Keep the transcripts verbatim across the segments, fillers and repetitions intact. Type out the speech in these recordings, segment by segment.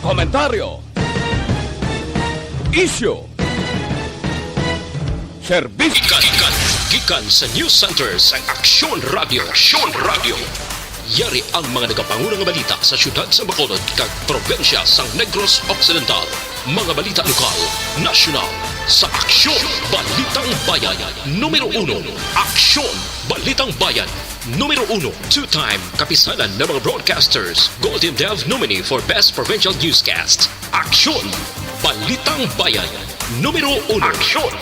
Komentaryo. Isyu. Serbisyo. Gikan, gikan, gikan sa News Center sang Aksyon Radio. Aksyon Radio. Yari ang mga nagapanguna nga balita sa siyudad sa Bacolod kag probinsya sang Negros Occidental. Mga balita lokal, nasyonal, sa Aksyon, Balitang Bayan, numero uno. Aksyon, Balitang Bayan, numero uno. Two-time kapisanan ng mga broadcasters, Golden Dove nominee for Best Provincial Newscast. Aksyon! Balitang Bayan, numero uno. Aksyon!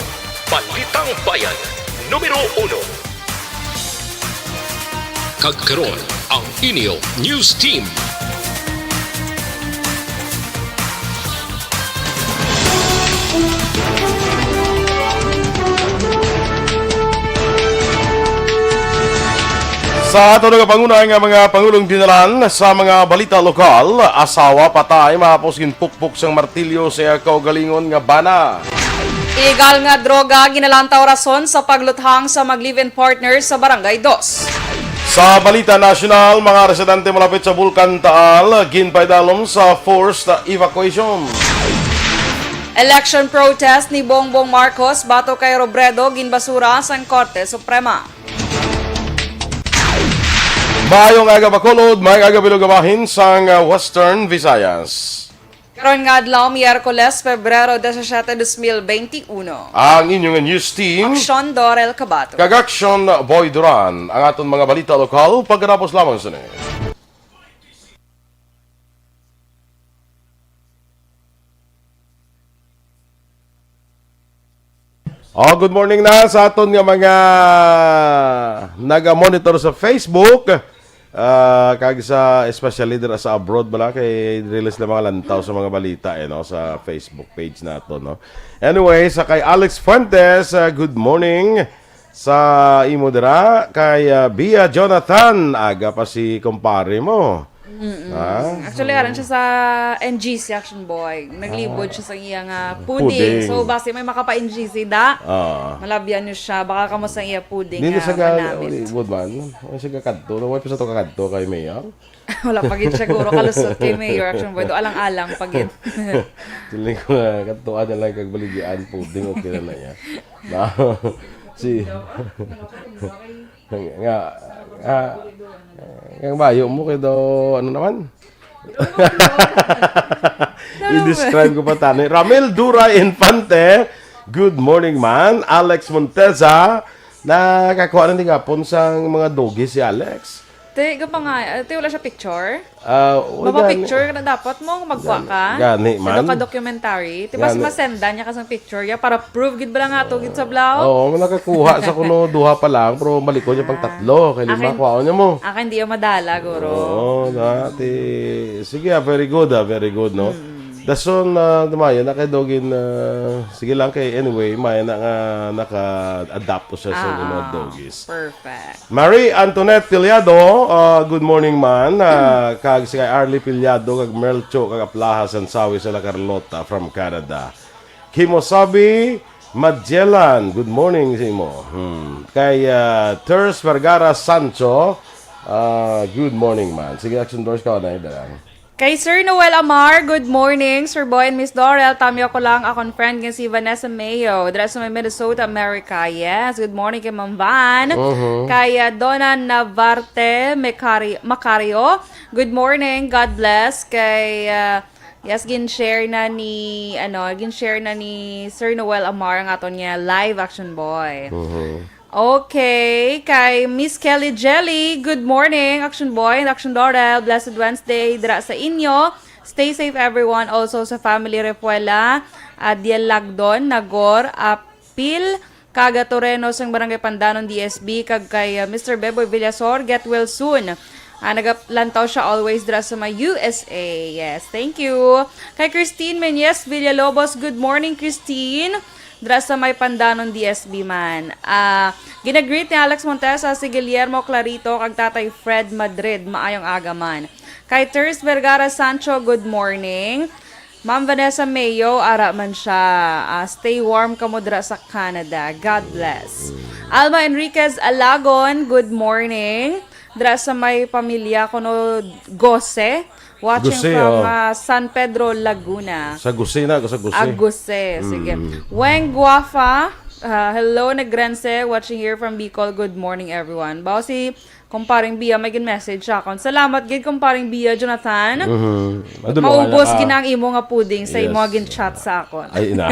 Balitang Bayan, numero uno. Kag karon, ang inyo news team. Sa ato nagapanguna nga mga pangulong dinalan sa mga balita lokal, asawa patay mahapos ginpukpok sang martilyo sa iya kaugalingon nga bana. Ilegal nga droga ginalantaw rason sa pagluthang sa mag-live-in partner sa Barangay Dos. Sa balita nasyonal, mga residente malapit sa Bulkan Taal ginpaidalom sa forced evacuation. Election protest ni Bongbong Marcos batok kay Robredo ginbasura sang Korte Suprema. Maayong aga, Bacolod. Maayong aga, bilog nga bahin sang, uh, Western Visayas. Karon nga adlaw, Miyerkules, Pebrero disisiete, dos mil beinti uno. Ang inyong news team, Aksyon Dorel Cabato kag Aksyon Boy Duran. Ang aton mga balita lokal, pagkatapos lamang sini. Oh, good morning na sa aton nga mga naga-monitor sa Facebook. Ah, kag sa, especially dira sa abroad bala, kay diri sila mga lantaw sa mga balita, eh, no, sa Facebook page nato, no. Anyway, sa kay Alex Fuentes, ah, good morning sa imo dira. Kay, ah, Bia Jonathan, aga pa si kumpare mo. Mm-mm. Ah? Actually, aran siya sa N G C, Action Boy. Naglibod siya sa iya nga pudding. Pudding. So, basi may makapa-N G C da. Ah. Malabyan niyo siya. Baka kamo sa iya pudding, dili ah, sa ga-, manamit. Libod man. Wala siya kakadto. Wala pa sa to kakadto kay Mayor. Wala pa gid siguro kalusot kay Mayor, Action Boy. Do alang-alang pa gid. Feeling ko nga, kadtuan na lang kag baligian pudding, okay na na niya. Na, si, nga, nga, nga bayo mo kay daw, ano naman? I-describe ko pa tani. Ramil Duray Infante, good morning, man. Alex Monteza, nakakuha na ni gapon sang mga doggy si Alex. Te, ga pa nga, eh, te, wala siya picture? Ah, o, gani. Mapa-picture ka na dapat mo, magkuha ka. Gani, gani man. Ano ka documentary? Te, mas gani. Masendan niya ka sang picture ya para prove gid ba lang ato gid sa blaw? Oo, nakakuha sa kuno duha pa lang, pero balikon niya pang tatlo. Kay lima, akin, kuhaon niya mo. Akin di yung madala, guro. Oo, na, te, sige, ah, very good, ah, very good, no? Mm. Dason, ah, mayo na kay dogin, ah, sige lang kay anyway, mayo na nga naka-adapt to siya sa mga doggies. Ah, perfect. Marie Antoinette Piliado, ah, good morning, man. Ah, kag si kay Arlie Piliado, kag Melcho, kag Aplaha Sansawi, sila Carlota from Canada. Kimosabi Magellan, good morning sa imo. Hmm. Kay, ah, Ters Vergara Sancho, ah, good morning, man. Sige, Action Doors ka na, dala. Kay Sir Noel Amar, good morning, Sir Boy and Miss Dorel. Tamyo ko lang akon friend nga si Vanessa Mayo, dira sa may Minnesota, America. Yes, good morning kay Ma'am Van. Mhm. Kay, ah, Donna Navarte Mecari-, Macario, good morning, God bless. Kay, ah, yes, gin-share na ni, ano, gin-share na ni Sir Noel Amar ang aton nga live, Action Boy. Mhm. Okay, kay Miss Kelly Jelly, good morning, Action Boy and Action Dorel. Blessed Wednesday dira sa inyo. Stay safe, everyone. Also sa family Repuela, Adiel Lagdon, Nagor, Apil, Kaga Toreno sang Barangay Pandanon, D S B, kag kay, uh, Mister Beboy Villasor, get well soon. Ah, nagalantaw siya always dira sa may U S A. Yes, thank you. Kay Christine Menyes Villalobos, good morning, Christine. Dira sa may Pandanon, D S B man. Ah, ginagreet ni Alex Montesa si Guillermo Clarito kag Tatay Fred Madrid. Maayong aga man. Kay Ters Vergara Sancho, good morning. Ma'am Vanessa Mayo, ara man siya. Ah, stay warm kamo dira sa Canada. God bless. Alma Enriquez Alagon, good morning. Dira sa may pamilya kuno Gose. Watching Guse, from, oh. uh, San Pedro, Laguna. Sa Guse na, sa Guse. Ah, Guse. Sige. Mm. Weng Guafa, uh, hello, Negrense. Watching here from Bicol. Good morning, everyone. Bao si Kumparing Bia may gin-message sa akon. Salamat gid, Kumparing Bia, Jonathan. Mhm. Madulo nga Maubos na ka. Gid ang imo nga puding sa imo Yes. gin-chat sa akon. Ay, ina.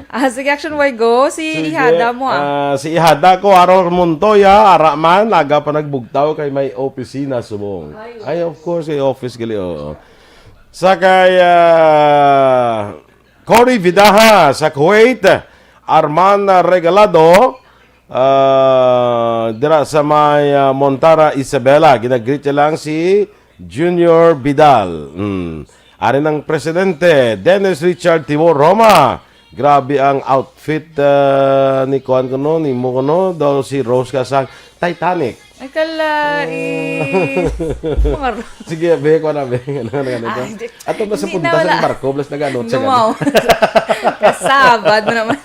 Ah, sige, Action Boy, go. Si Sige. Ihada mo, ah. Ah, si Ihada ko, Aror Montoya, ara man, aga pa nagbugtaw kay may opisina subong. Ay, Ay, of course, kay office gali, oo. Sa kay, ah, Cory Vidaha sa Kuwait, Arman Regalado, ah, dira sa may, ah, Montara, Isabela. Ginagreet niya lang si Junior Vidal. Mm. Ari ng presidente, Dennis Richard Timor Roma. Grabe ang outfit, ah, ni kuan kuno, ni mo kuno, daw si Rose ka sang Titanic. Ay, kala, Oh. eh, mga ro- Sige, be, kuha na, be. Ano, ano, ano, Ay, ano? di- Ato ba sa hindi punta na sa wala. Barko, plus nag-ano, sa Gumaw. Kasabad mo naman.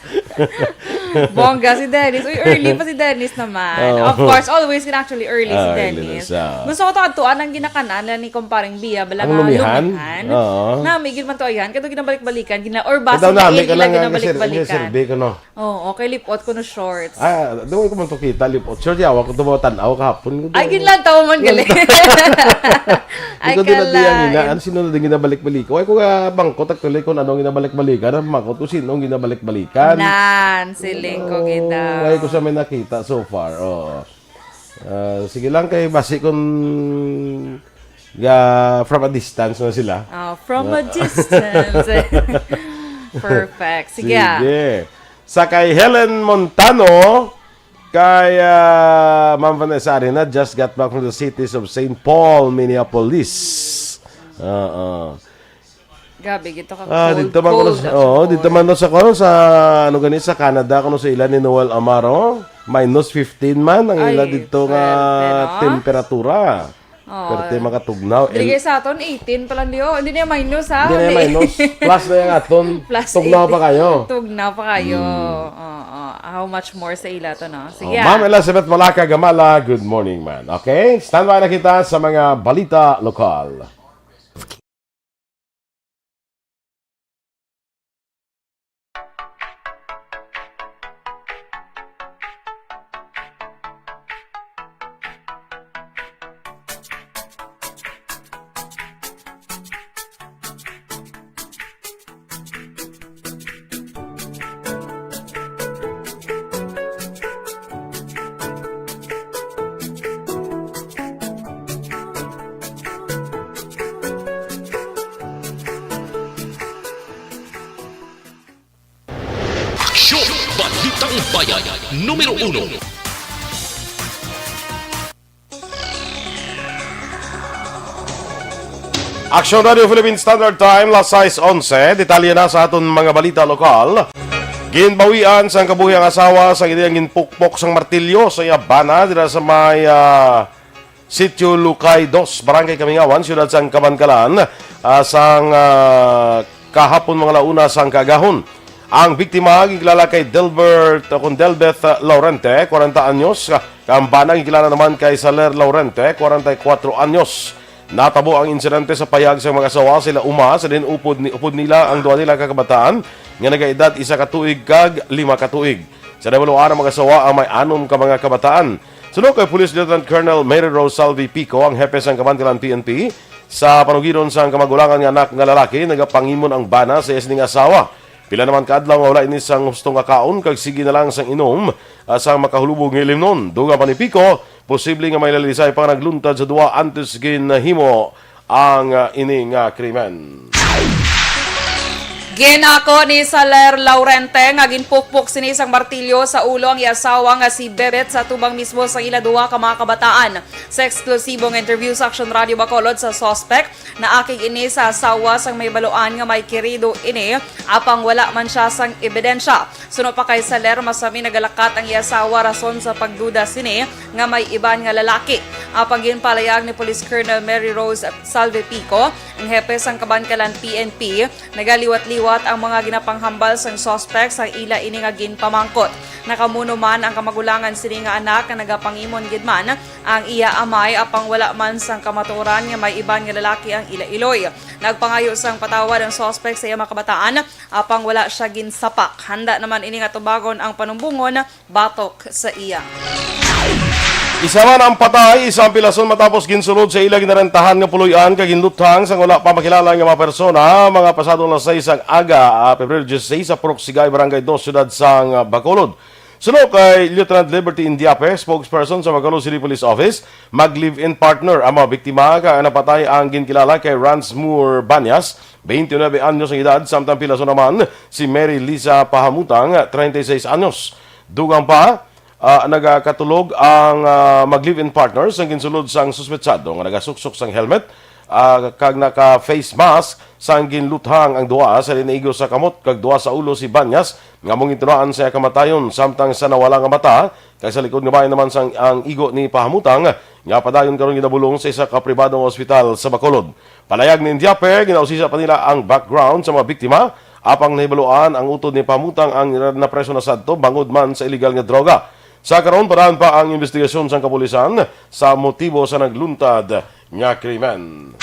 Bongga si Dennis. Uy, early pa si Dennis naman. Oh. Of course, always gina-, actually early si Ah, early na Dennis. siya. Gusto ko to adtuan ang ginakanan ni Kumparing Bia, bala Ang nga lumihan? lumihan. Oo. Nami, gid man to, ayan. Kato ginabalik-balikan, gina-, or Ikaw basta nami ka hindi lang lang nga kasi, ginabalik-balikan. kasi survey ko, no? Oo, kay lipot ko no shorts. Ah, doon ko man to kita, lipot. Sure, yawa ko to mga tanaw kahapon. Ay, ginlantaw man gali. Ay, Ikaw din na kalay. diyan, ina. Ano, sino na din ginabalik-balik? Ay, ko nga bangkot, actually, kung anong ginabalik-balikan. Ang bangkot ko, sino ang ginabalik-balikan? Nan, siling ko Oh, gid daw. Ay, ko sa may nakita so far. Oo. Ah, sige lang kay basi kung ga, from a distance na sila. Oh, from a Ah. distance. Perfect. Sige, ah. Sige. Sa kay Helen Montano, kay, ah, Ma'am Vanessa Arena, just got back from the cities of Saint Paul, Minneapolis. Oo. Grabe, gito ka Ah, cold, dito man kuno cold sa, at oo, cold. dito man kuno sa, kuno sa, ano gani, sa Canada, kuno sa ila ni Noel Amaro, minus fifteen man ang ila Ay, dito nga swerte, no? temperatura. Oo. Perte makatugnaw. Dili El- kay sa aton, eighteen pa lang di, oh. Hindi niya minus, ha? Hindi na Hindi. minus. Plus na yung aton. Plus Tugnaw pa eighteen. kayo. Tugnaw pa kayo. Mm. Oo. How much more sa ila to, no? Sige, Oh, ah. Ma'am Elizabeth Malaka Gamala, good morning, man. Okay? Standby na kita sa mga balita lokal. Aksyon! Balitang Bayan, numero uno. Aksyon Radio Philippine Standard Time, las sais onse. Detalye na sa aton mga balita lokal. Ginbawian sang kabuhi ang asawa sang iyang ginpukpok sang martilyo sa iya bana dira sa may, ah, Sitio Lucay dos, Barangay Kamingawan, siyudad sang Kabankalan, ah, sang, ah, kahapon mga launa sang kaagahon. Ang biktima gikilala kay Delbert, o kon Delbeth, ah, Laurente, kwarenta anyos, ah, kag ang bana gikilala naman kay Saler Laurente, kwarenta y kuwatro anyos. Natabo ang insidente sa payag sang mag-asawa sila uma, sa diin upod ni, upod nila ang duha nila ka kabataan nga nagaedad isa ka tuig kag lima ka tuig. Sa nabaluan ang mag-asawa ang may anom ka mga kabataan. Suno kay Police Lieutenant Colonel Mary Rose Salvi Pico, ang hepe sang Kabankalan P N P, sa panugiron sang kamagulangan nga anak nga lalaki, nagapangimon ang bana sa iya sining asawa. Pila naman ka adlaw nga wala ini sang husto nga kaon kag sige na lang sang inom, ah, sang makahulubog nga ilimnon. Dugang pa ni Pico, posible nga may lalisay pa nga nagluntad sa duwa antes ginhimo ang, ah, ini nga krimen. Ginako ni Saler Laurente nga ginpukpok sini sang martilyo sa ulo ang iya asawa nga si Bebet sa tubang mismo sa ila duha ka mga kabataan. Sa eksklusibong interview sa Action Radio Bacolod sa suspect, naakig ini sa asawa sang may baluan nga may kirido ini, apang wala man siya sang ebidensya. Suno pa kay Saler, masami nagalakat ang iya asawa rason sa pagduda sini nga may iban nga lalaki. Apang ginpalayag ni Police Colonel Mary Rose Salvepico, ang hepe sang Kabankalan P N P, nagaliwat-liwat ang mga ginapanghambal sang suspect sang ila ini nga ginpamangkot. Nakamuno man ang kamagulangan sini nga anak nga nagapangimon gid man ang iya amay, apang wala man sang kamatuoran nga may iban nga lalaki ang ila iloy. Nagpangayo sang patawad ang suspect sa iya mga kabataan, apang wala siya ginsapak. Handa naman ini nga tubagon ang panumbongon batok sa iya. Isa man ang patay, isa ang pilason matapos ginsulod sa ila ginarentahan nga puloy-an kag ginluthang sang wala pa makilala nga mga persona, mga pasado alas sais sang aga, ah, Pebrero diyesisais, sa Purok Sigay, Barangay Dos, Siyudad sang, ah, Bacolod. Suno kay Lieutenant Liberty Indiape, spokesperson sa Bacolod City Police Office, mag-live-in partner ang mga biktima kag ang napatay ang ginkilala kay Ransmore Banyas, twenty-nine anyos ang edad, samtang pilason naman si Mary Lisa Pahamutang, treinta y seis anyos. Dugang pa, ah, nagakatulog ang, ah, mag-live-in partner sang ginsulod sang suspetsado nga nagasuksok sang helmet, ah, kag naka-face mask sang ginluthang ang duha sa linaigo sa kamot kag duha sa ulo si Banyas nga among gintunaan sa iya kamatayon, samtang sa nawala nga mata kag sa likod nga bahin naman sang ang igo ni Pahamutang nga padayon karon ginabulong sa isa ka pribado nga ospital sa Bacolod. Palayag ni Indiape, ginausisa pa nila ang background sa mga biktima, apang nahibaluan ang utod ni Pahamutang ang napreso na sadto bangod man sa iligal nga droga. Sa karon, padaan pa ang imbestigasyon sang kapulisan sa motibo sa nagluntad nga krimen.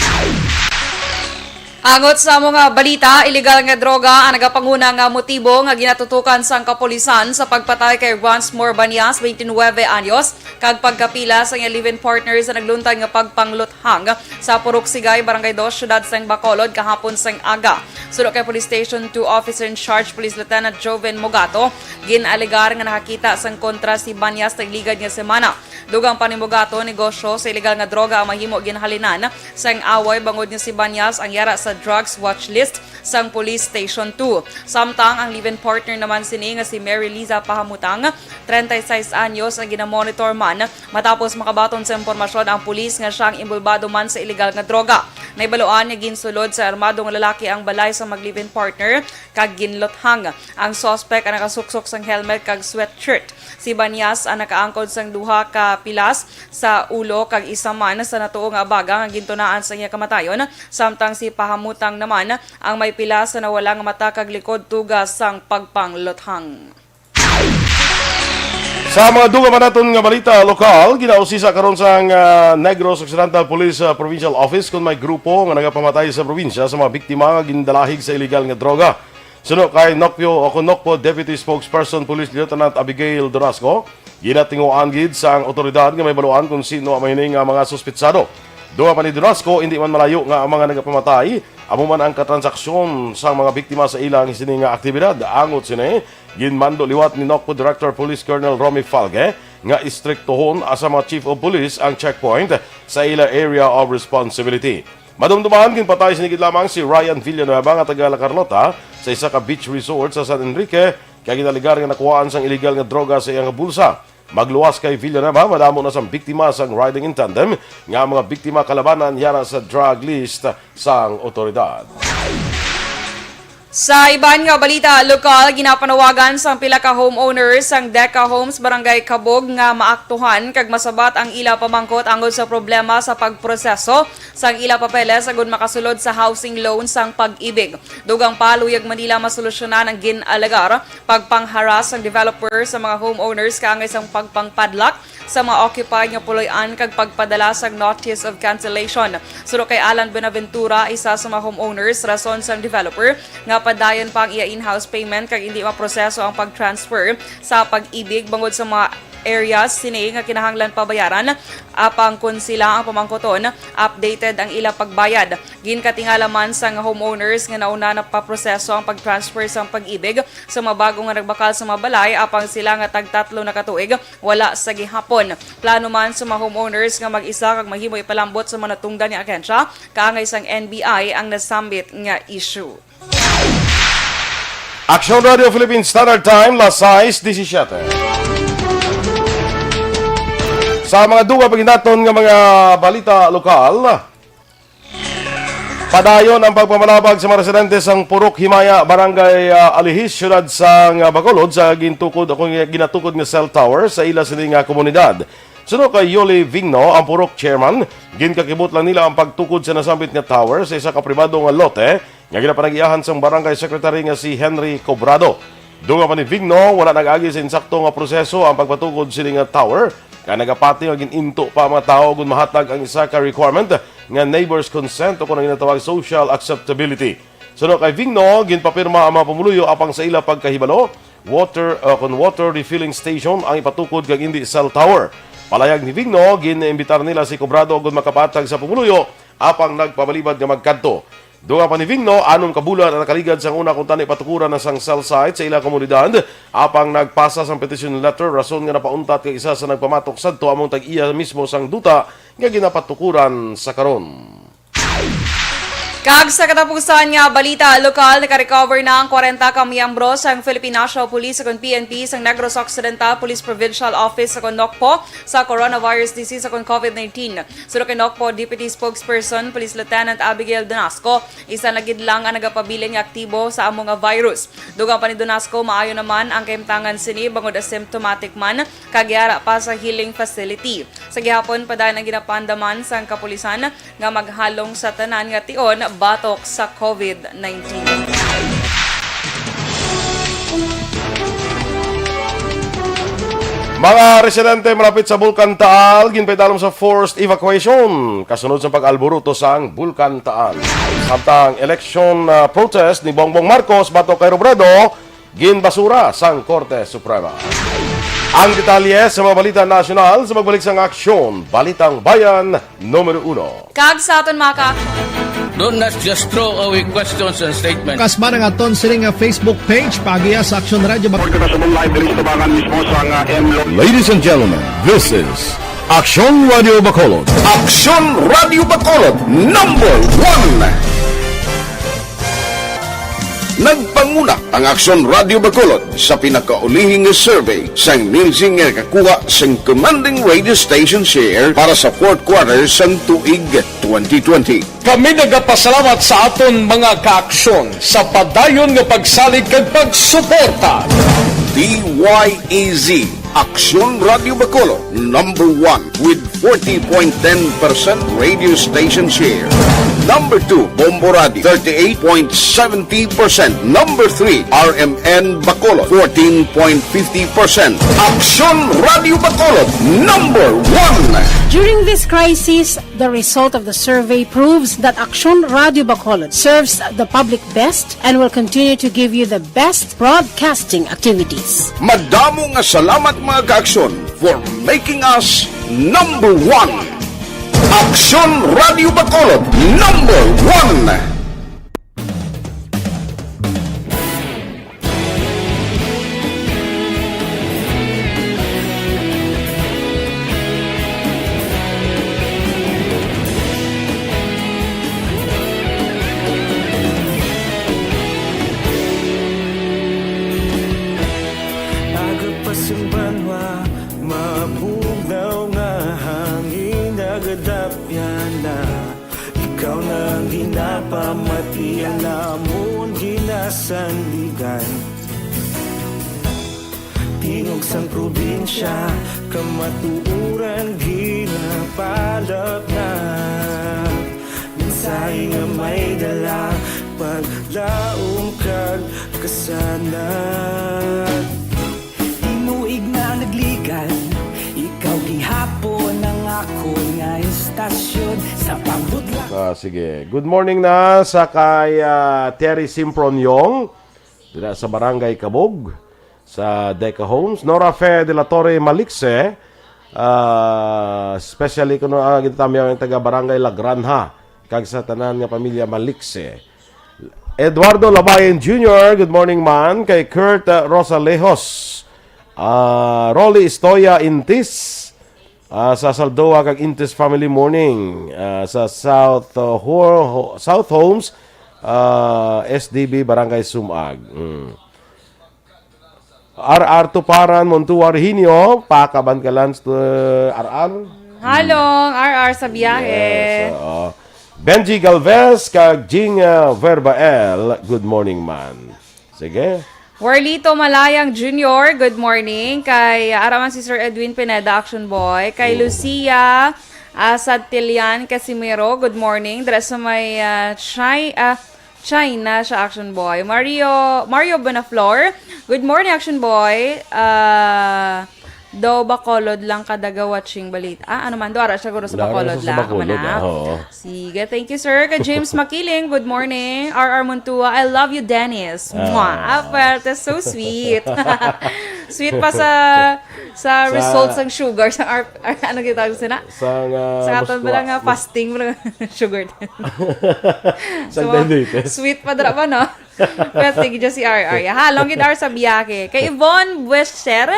Angot sa mga balita, iligal nga droga ang nagapanguna nga motibo nga ginatutukan sang kapulisan sa pagpatay kay Ransmore Banyas, twenty-nine anyos, kag pagkapila sa iya live-in partner sa nagluntad nga pagpangluthang sa Purok Sigay, Barangay Dos, Siyudad sang Bacolod, kahapon sang aga. Suno kay Police Station two Officer in Charge Police Lieutenant Joven Mogato, gin-alegar nga nakakita sang kontra si Banyas nagligad nga semana. Dugang pa ni Mogato, negosyo sa iligal nga droga ang mahimo ginhalinan sang away, bangod nga si Banyas ang yara sa drugs watch list sang Police Station two. Samtang ang live-in partner naman sini nga si Mary Liza Pahamutang, treinta y seis anyos, ang ginamonitor man matapos makabaton sa impormasyon ang pulis nga siya ang inbolbado man sa iligal nga droga. Nahibaluan nga ginsulod sa armado nga lalaki ang balay sa mag-live-in partner kag ginluthang. Ang suspect ang nakasuksok sang helmet kag sweatshirt. Si Banyas ang nakaangkon sang duha ka pilas sa ulo kag isa man sa natuo nga abaga nga gintunaan sa iya kamatayon, samtang si Pahamutang naman ang may pilas sa nawala nga mata kag likod tuga sang pagpangluthang. Sa mga dugang pa naton nga balita lokal, ginausisa karon sang, ah, Negros Occidental Police, ah, Provincial Office kon may grupo nga nagapamatay sa probinsya sa mga biktima nga gindalahig sa iligal nga droga. Suno kay Nokpyo o kon Nokpo Deputy Spokesperson Police Lieutenant Abigail Dorasco, ginatinguhaan gid sang awtoridad nga mahibaluan kon sino ang mahini nga mga suspitsado. Dugang pa ni Dorasco, indi man malayo nga ang mga nagapamatay amo man ang katransaksyon sang mga biktima sa ilang sini nga aktibidad. Angot sini, ginmando liwat ni Nokpo Director Police Colonel Romy Falge nga istriktohon sa mga Chief of Police ang checkpoint sa ila area of responsibility. Madumduman, ginpatay sini gid lamang si Ryan Villanueva nga taga La Carlota sa isa ka beach resort sa San Enrique, kay ginalegar nga nakuhaan sang iligal nga droga sa iyang bulsa. Magluwas kay Villanueva, madamo na sang biktima sang riding in tandem nga mga biktima kalabanan yara sa drug list sang otoridad. Sa iban nga balita lokal, ginapanawagan sang pila ka homeowners sang Deca Homes, Barangay Cabog, nga maaktuhan kag masabat ang ila pamangkot angod sa problema sa pagproseso sang ila papeles agud makasulod sa housing loan sang Pag-ibig. Dugang pa, luyag man nila masolusyonan ang gin-alegar pagpangharas sang developer sa mga homeowners kaangay sang pagpangpadlock sa mga occupied nga puloy-an kag pagpadala sang notice of cancellation. Suno kay Alan Buenaventura, isa sa mga homeowners, rason sang developer nga padayon pa ang iya in-house payment kag indi maproseso ang pag-transfer sa Pag-ibig bangod sa mga areas sini nga kinahanglan pabayaran, apang kon sila ang pamangkuton, updated ang ila pagbayad. Ginkatingala man sang homeowners nga nauna na paproseso ang pag-transfer sang Pag-ibig sa mga bago nga nagbakal sa mga balay, apang sila nga tagtatlo na ka tuig wala sa gihapon. Plano man sa mga homeowners nga mag-isa kag mahimo ipalambot sa mga natungdan nga ahensya kaangay sang N B I ang nasambit nga issue. Action Radio Philippine Standard Time, las sais disisiete. Sa mga dugang pa gid naton nga mga balita lokal, padayon ang pagpamalabag sa mga residente sang Purok Himaya, Barangay, ah, Alihis, Siyudad sang, ah, Bacolod sa gintukod o kung ginatukod nga cell tower sa ila sini nga komunidad. Suno kay Yoli Vigno, ang purok chairman, ginkakibot lang nila ang pagtukod sa nasambit nga tower sa isa ka pribado nga lote nga ginapanag-iyahan sang barangay secretary nga si Henry Cobrado. Dungan pa ni Vigno, wala nag-agi sa insakto nga proseso ang pagpatukod sini nga tower, kay nagapati nga gin-into pa ang mga tawo kon mahatag ang isa ka requirement nga neighbors' consent o kon ang ginatawag social acceptability. Suno kay Vigno, ginpapirma ang mga pumuluyo apang sa ila pagkahibalo, water, uh, kon water refilling station ang ipatukod kag indi cell tower. Palayag ni Vigno, gin-imbitar nila si Cobrado kon makapatag sa pumuluyo, apang nagpabalibad nga magkadto. Dungan pa ni Vigno, anom ka bulan ang nakaligad sang una kuntani patukuran na sang cell site sa ila komunidad, apang nagpasa sang petition letter, rason nga napauntat kag isa sa nagpamatok sadto among tag-iya mismo sang duta nga ginapatukuran sa karon. Kag sa katapusan nga balita lokal, nakarecover na ang kwarenta ka miyembro sang Philippine National Police ukon P N P sang Negros Occidental Police Provincial Office ukon NOCPO sa coronavirus disease ukon COVID nineteen. Suno kay NOCPO Deputy Spokesperson Police Lieutenant Abigail Donasco, isa na gid lang ang nagapabilin nga aktibo sa amo nga virus. Dugang pa ni Donasco, maayo naman ang kahimtangan sini bangod asymptomatic man kag yara pa sa healing facility. Sa gihapon, padayon ang ginapandaman sang kapulisan nga maghalong sa tanan nga tion batok sa COVID nineteen. Mga residente malapit sa Bulkan Taal ginpaidalom sa forced evacuation kasunod sa pag-alburuto sang Bulkan Taal. Samtang election, ah, protest ni Bongbong Marcos batok kay Robredo, ginbasura sang Korte Suprema. Ang detalye sa mga balita nasyonal sa pagbalik sang Aksyon, Balitang Bayan numero uno. Kag sa aton mga ka- Don't not just throw away questions and statements. Kasman ang aton sining nga Facebook page, paagiha sa Aksyon Radio Bacolod. Report kita sa live diri sa tubangan mismo sa nga M Lo- Ladies and gentlemen, this is Aksyon Radio Bacolod. Aksyon Radio Bacolod, number one. Nagpanguna ang Aksyon Radio Bacolod sa pinakaulihing nga survey sang Nielsen nga nakakuha sang commanding radio station share para sa fourth quarter sang tuig twenty twenty. Kami nagapasalamat sa aton mga kaaksyon sa padayon nga pagsalig kag pagsuporta. D Y E Z, Aksyon Radio Bacolod, number one with forty point ten percent radio station share. Number two, Bombo Radio, thirty-eight point seventy percent. Number three, R M N Bacolod, fourteen point fifty percent. Aksyon Radio Bacolod, number one. During this crisis, the result of the survey proves that Aksyon Radio Bacolod serves the public best and will continue to give you the best broadcasting activities. Madamo nga salamat, mga kaaksyon, for making us number one. Aksyon Radio Bacolod, number one. Aga pa sa banwa, mabugnaw nga hangin, nagadapyan na. Ikaw na ang ginapamati, ang amon ginasandigan. Tingog sang probinsya, kamatuoran ginapalapnap. Mensahe nga may dala, paglaom kag kasanag. Tinuig na nagligan, ikaw gihapon ang akon nga estasyon sa pambutla. Ah, sige. Good morning na sa kay, ah, Terry Simproniong, dira sa Barangay Kabog, sa Deca Homes. Nora Fe de la Torre Malikse, ah, especially kuno ang ginatamyaw ang taga Barangay La Granja, kag sa tanan nga pamilya Malikse. Eduardo Labayan Junior, good morning, man. Kay Kurt, uh, Rosalejos, uh, Rolly Istoya Intis, uh, sa Saldoa kag Intis family morning, uh, sa South, uh, Ho-, Ho-, South Homes, uh, S D B, Barangay Sumag. Mm. R R Tuparan, Montua Reginio, pakaban ka lang sa, uh, R R. Halong, R R sa biyahe. Yes, oo. Benji Galvez, kag Jing, uh, Verbael, good morning, man. Sige. Warlito Malayang Junior, good morning. Kay, ah, ara man si Sir Edwin Pineda, Action Boy. Kay Lucia, ah, Sadtilian Casimiro, good morning. Dira sa may, ah, Chi-, ah, China siya, Action Boy. Mario, Mario Bonaflor, good morning, Action Boy. Ah, daw Bacolod lang ka daga watching balita. Ah, ano man, do, ara siya guro sa Dara Bacolod sa lang. Bacolod, Mana? ah, oo. Sige, thank you, sir. Kay James Makiling, good morning. R R Montua, I love you, Dennis. Mwah! Ah. Ah, pwerte, so sweet. Sweet pa sa sa Sa results ng sugar, sa R-, ano gitawag sina? Sa nga Sa aton muswa-, pala nga mus- fasting, pala sugar. Sa So, diabetes. Sweet pa dira ba, no? Pero sige, just si R R. Ya, halong gid ar sa biyahe. Kay Yvonne Buescher,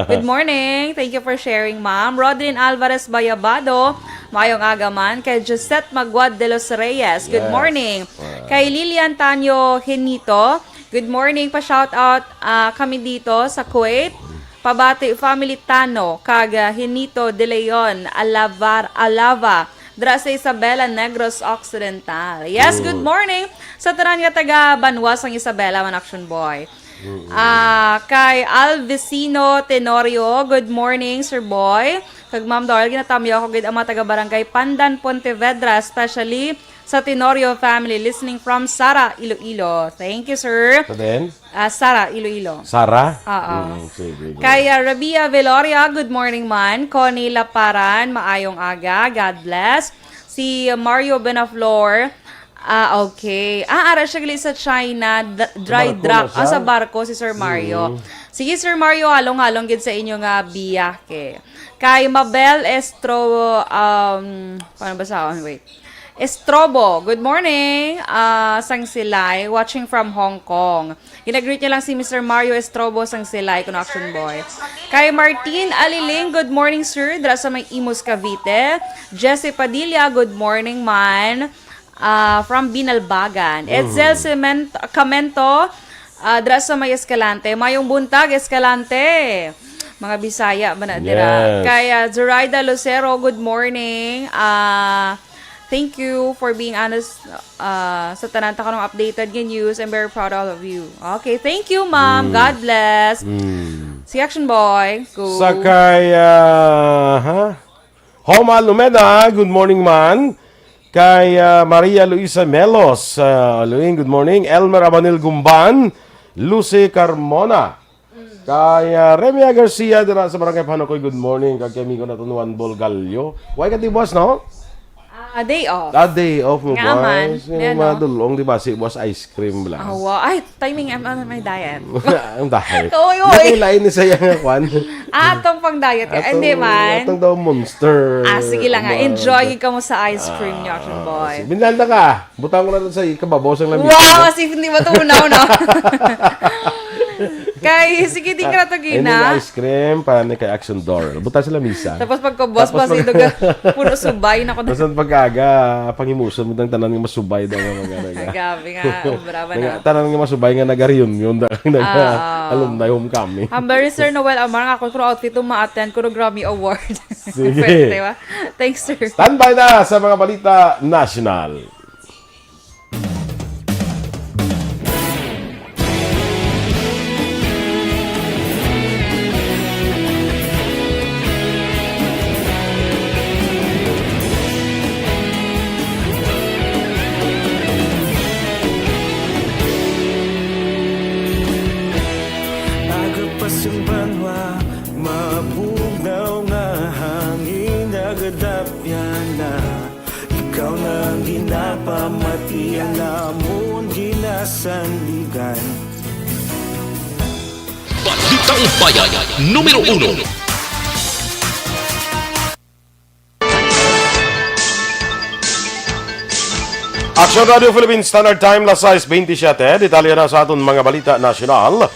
good morning. Thank you for sharing, ma'am. Rodlin Alvarez Bayabado, maayong aga man. Kay Josette Maguad de los Reyes, good Yes. morning. Wow. Kay Lilian Tanyo Henito, good morning. Pa-shout out, ah, kami dito sa Kuwait. Pabati family Tano kag, ah, Henito de Leon Alavar-, Alava. Dira sa Isabela, Negros Occidental. Yes, good Good. morning sa tanan nga taga banwa sang Isabela, man Action Boy. Mm-mm. Ah, kay Alvicino Tenorio, good morning, Sir Boy. Kag Ma'am Dor, ginatamyaw ko gid ang mga taga Barangay Pandan, Pontevedra, especially sa Tenorio family, listening from Sara, Iloilo. Thank you, sir. So then? Ah, Sara, Iloilo. Sara? Oo. Mm, sige, sige. Kay, ah, Rabia Veloria, good morning man. Connie Laparan, maayong aga. God bless. Si Mario Benaflor, ah, okay. Ah, ara siya gali sa China, d-, Sa dry barko dock. na Ah, sa siya? barko si Sir Mario. Mm. Sige, Sir Mario, halong-halong gid sa inyo nga biyahe. Kay Mabel Estro, um, paano ba sa, wait. Estrobo, good morning. Ah, sang Silay, watching from Hong Kong. Ginagreet niya lang si Mister Mario Estrobo sang Silay, kuno Action Boy. Kay Martin Aliling, good morning, sir. Dira sa may Imus, Cavite. Jesse Padilla, good morning, man. Ah, from Binalbagan. Etzel Mhm. Cement-, Camento, ah, dira sa may Escalante. Mayong buntag, Escalante. Mga Bisaya ba na dira? Yes. Kay, ah, Zoraida Lucero, good morning. Ah, thank you for being honest, ah, sa tanan ta karong updated nga news. I'm very proud of all of you. Okay, thank you, ma'am. Mm. God bless. Mm. Si Action Boy, go. Sa kay, ah, ha? Homa Lumeda, good morning, man. Kay, ah, Maria Luisa Melos, ah, Luing, good morning. Elmer Abanil Gumban, Lucy Carmona. Kay, ah, Remia Garcia, dira sa Barangay Panukoy, good morning. Kag kay amigo naton Juan Bolgallo. Why ka di buwas, no? Ah, day off. Ah, day off mo, Nga buwas. man. Yung Yan, mga no? dulong, di ba? Si buwas ice cream, blas. Awa. Ay, timing, I'm on my diet. Ang diet. Oy, oy. Lain-lain ni sa iyang kwan. Ah, atong pang diet. Atong, Hindi man. atong daw monster. Ah, sige lang, ah. Mga Enjoy gid ka mo sa ice cream niya, Action Ah, Boy. sige. Binalda ka. Butang ko na to sa ikababaw sang lamisa. Wow, as if hindi matunaw, no? Kay, sige, di ka na to Any gina. ice cream para ni kay Action Door. Butang sa lamisa. Tapos pagkabos, Tapos bas, pag- ito ka, puno subay na ko na. Basta pag-aga, pangimuson mo tang tanan nga masubay daw nga mga naga. Grabe nga, obra ba Nga na? tanan nga masubay nga nag-reunion, da, nag-, Ah. alumni homecoming. Ang very Sir Noel Amar, nga ako, kung outfit, ma-attend ko ng Grammy Award. Sige. Pwede, di ba? Thanks, sir. Standby na sa mga balita nasyonal. Aga pa sing banwa, mabugnaw nga hangin, nagadapyan na. Ikaw na ang ginapamati, ang amon ginasandigan. Balitang Bayan, numero uno. Action Radio Philippines Standard Time, las sais bentisiete. Detalye na sa aton mga balita nasyonal.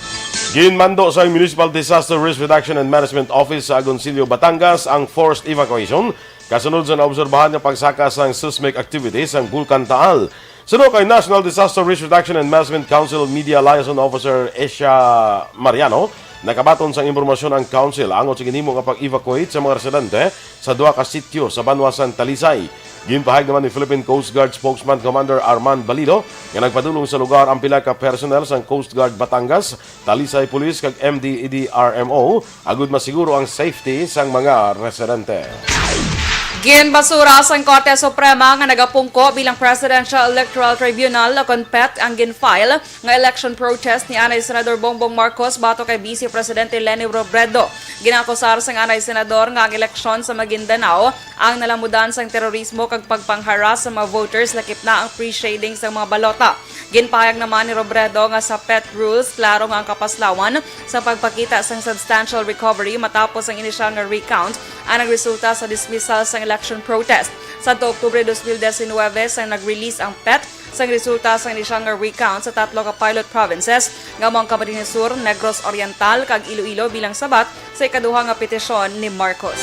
Ginmando sa Municipal Disaster Risk Reduction and Management Office sa Agoncillo, Batangas ang forced evacuation kasunod sa naobserbahan nga pagsaka sang seismic activity sang Bulkan Taal. Suno kay National Disaster Risk Reduction and Management Council Media Liaison Officer Asia Mariano, nakabaton sang impormasyon ang Council angot sa ginhimo nga pag-evacuate sa mga residente sa duha ka sitio sa banwa sang Talisay. Ginpahayag naman ni Philippine Coast Guard spokesman Commander Arman Balido nga nagpadulong sa lugar ang pila ka personnel sang Coast Guard Batangas, Talisay Police kag M D E D R M O agud masiguro ang safety sang mga residente. Ginbasura sang Korte Suprema nga nagapungko bilang Presidential Electoral Tribunal o kon pet ang gin-file nga election protest ni anay Senador Bongbong Marcos batok kay Vice Presidente Leni Robredo. Ginakusar sang anay senador nga ang eleksyon sa Maguindanao ang nalamudan sang terorismo kag pagpangharas sa mga voters, lakip na ang pre-shading sang mga balota. Ginpahayag naman ni Robredo nga sa pet rules, klaro nga ang kapaslawan sa pagpakita sang substantial recovery matapos ang inisyal nga recount ang nagresulta sa dismissal sang election protest. Sadto Oktubre dos mil diecinuebe, sang nag-release ang pet sang resulta sang inisyal nga recount sa tatlo ka pilot provinces nga amo ang Camarines Sur, Negros Oriental, kag Iloilo bilang sabat sa ikaduha nga petisyon ni Marcos.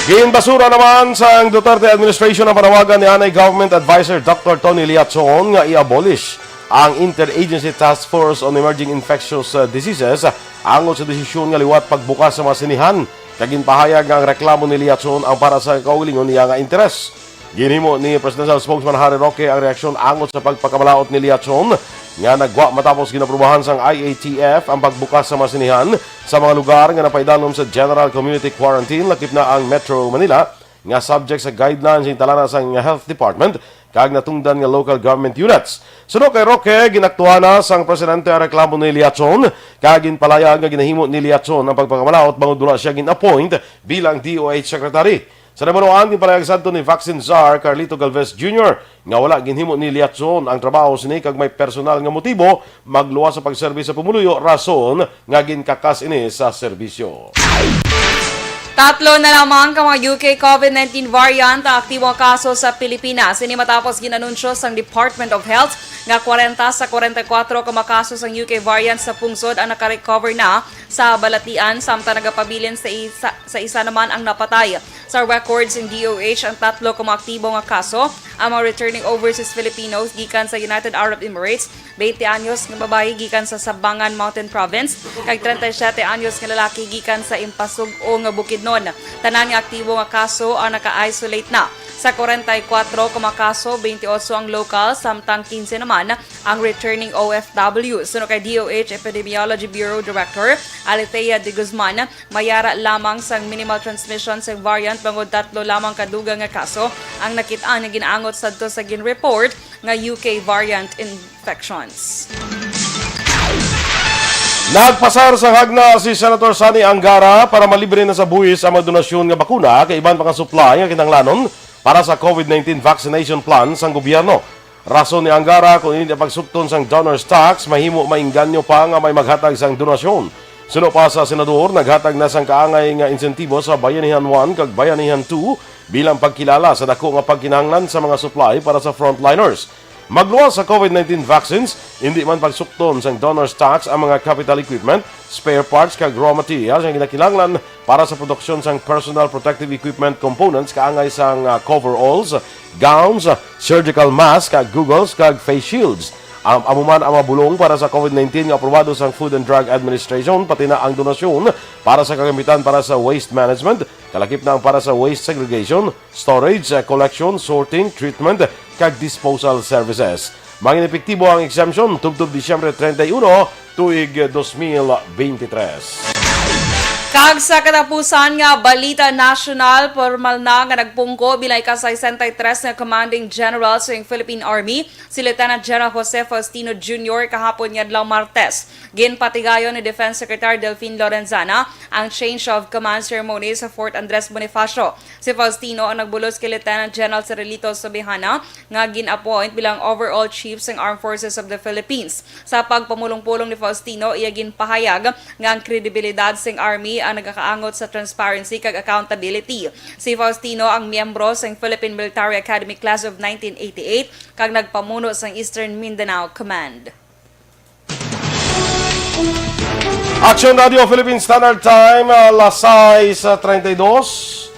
Ginbasura naman sang Duterte administration ang panawagan ni anay Government Advisor Doctor Tony Liachon nga i-abolish ang Interagency Task Force on Emerging Infectious, uh, Diseases angot sa desisyon nga liwat pagbukas sa mga sinihan, kag ginpahayag nga ang reklamo ni Liachon ang para sa kaugalingon niya nga interes. Ginhimo ni Presidential Spokesman Harry Roque ang reaksyon angot sa pagpakamalaot ni Liachon nga nagwa matapos ginaprubahan sang I A T F ang pagbukas sa mga sinihan sa mga lugar nga napaidalom sa General Community Quarantine, lakip na ang Metro Manila, nga subject sa guidelines sing talana sang Health Department kag natungdan nga local government units. Suno kay Roque, ginaktuhan na sang presidente ang reklamo ni Liachon kag ginpalayag nga ginahimo ni Liachon ang pagpakamalaot bangod wala siya gin-appoint bilang D O H secretary. Sa nabanuan, ginpalayag sadto ni Vaccine Czar Carlito Galvez Junior nga wala ginhimo ni Liachon ang trabaho sini kag may personal nga motibo magluwas sa pagserbis sa pumuluyo, rason nga ginkakas ini sa serbisyo. Tatlo na lamang ka mga U K COVID nineteen variant ang aktibo nga kaso sa Pilipinas. Ini matapos gin-anunsyo sang Department of Health nga kwarenta sa kwarenta y kuwatro ka mga kaso sang U K variant sa pungsod ang nakarecover na sa balatian, samtang nagapabilin sa isa, sa isa naman ang napatay. Sa records sang D O H, ang tatlo ka mga aktibo nga kaso, ang mga returning overseas Filipinos gikan sa United Arab Emirates, twenty anyos nga babayi gikan sa Sabangan Mountain Province, kag treinta y siete anyos nga lalaki gikan sa Impasug-o nga Bukidnon. Tanan nga aktibo nga kaso ang naka-isolate na. Sa kwarenta y kuwatro ka mga kaso, twenty-eight ang local, samtang quince naman ang returning O F W. Suno kay D O H Epidemiology Bureau Director Alethea de Guzman, mayara lamang sang minimal transmission sang variant bangod tatlo lamang ka dugang nga kaso ang nakit-an nga ginaangot sadto sa gin-report nga U K variant infections. Nagpasar sa hagna si Senator Sonny Angara para malibre na sa buhis ang mga donasyon nga bakuna kag iban pa nga supply nga kinahanglanon para sa COVID nineteen vaccination plan sang gobyerno. Rason ni Angara, kon ini ang pagsukton sang donor's tax, mahimo maengganyo pa nga may maghatag sang donasyon. Suno pa sa senador, naghatag na sang kaangay nga insentibo sa Bayanihan one kag Bayanihan two bilang pagkilala sa dako nga pagkinahanglan sa mga supply para sa frontliners. Magluwas sa COVID nineteen vaccines, indi man pagsukton sang donor's tax ang mga capital equipment, spare parts kag raw materials nga ginakinahanglan para sa produksyon sang personal protective equipment components kaangay sang, ah, coveralls, gowns, surgical mask, goggles, kag face shields. Am-, amo man ang mga bulong para sa COVID nineteen nga aprobado sang Food and Drug Administration, pati na ang donasyon para sa kagamitan para sa waste management, kalakip na ang para sa waste segregation, storage, ah, collection, sorting, treatment, kag disposal services. Manginepektibo ang exemption tubtob Disyembre treinta y uno, tuig dos mil veintitrés. Kag sa katapusan nga balita nasyonal, pormal na nga nagpungko bilang ika-sesenta y tres nga Commanding General sa Philippine Army, si Lieutenant General Jose Faustino Junior kahapon nga adlaw Martes. Ginpatigayon ni Defense Secretary Delfin Lorenzana ang change of command ceremony sa Fort Andres Bonifacio. Si Faustino ang nagbulos kay Lieutenant General Cirilito Subijana nga gin-appoint bilang overall chief sang Armed Forces of the Philippines. Sa pagpamulong-pulong ni Faustino, iya ginpahayag nga ang kredibilidad sang Army ang nagakaangot sa transparency kag accountability. Si Faustino ang miyembro sang Philippine Military Academy Class of nineteen eighty-eight kag nagpamuno sang Eastern Mindanao Command. Action Radio Philippine Standard Time, ah, las sais treinta y dos.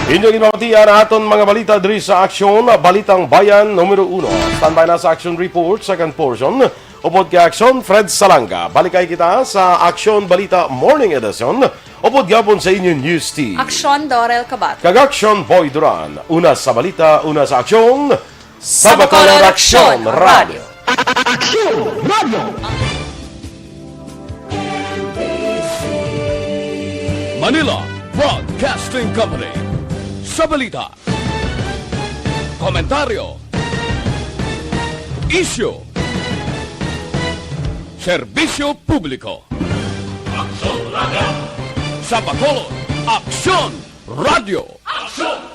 Inyo ginpamatian ang aton mga balita diri sa Aksyon, Balitang Bayan numero uno. Standby na sa Action Report, second portion. Upod kay Aksyon, Fred Salanga. Balikay kita sa Aksyon Balita Morning Edition. Upod gihapon sa inyo News Team. Aksyon, Dorel Kabat. Kag Aksyon, Boy Duran. Una sa balita, una sa aksyon. Sa Bacolod Aksyon Radio. Aksyon Radio. Manila Broadcasting Company. Sa balita, komentaryo, isyu, serbisyo publiko. Aksyon Radio. Sa Bacolod, Aksyon Radio. Aksyon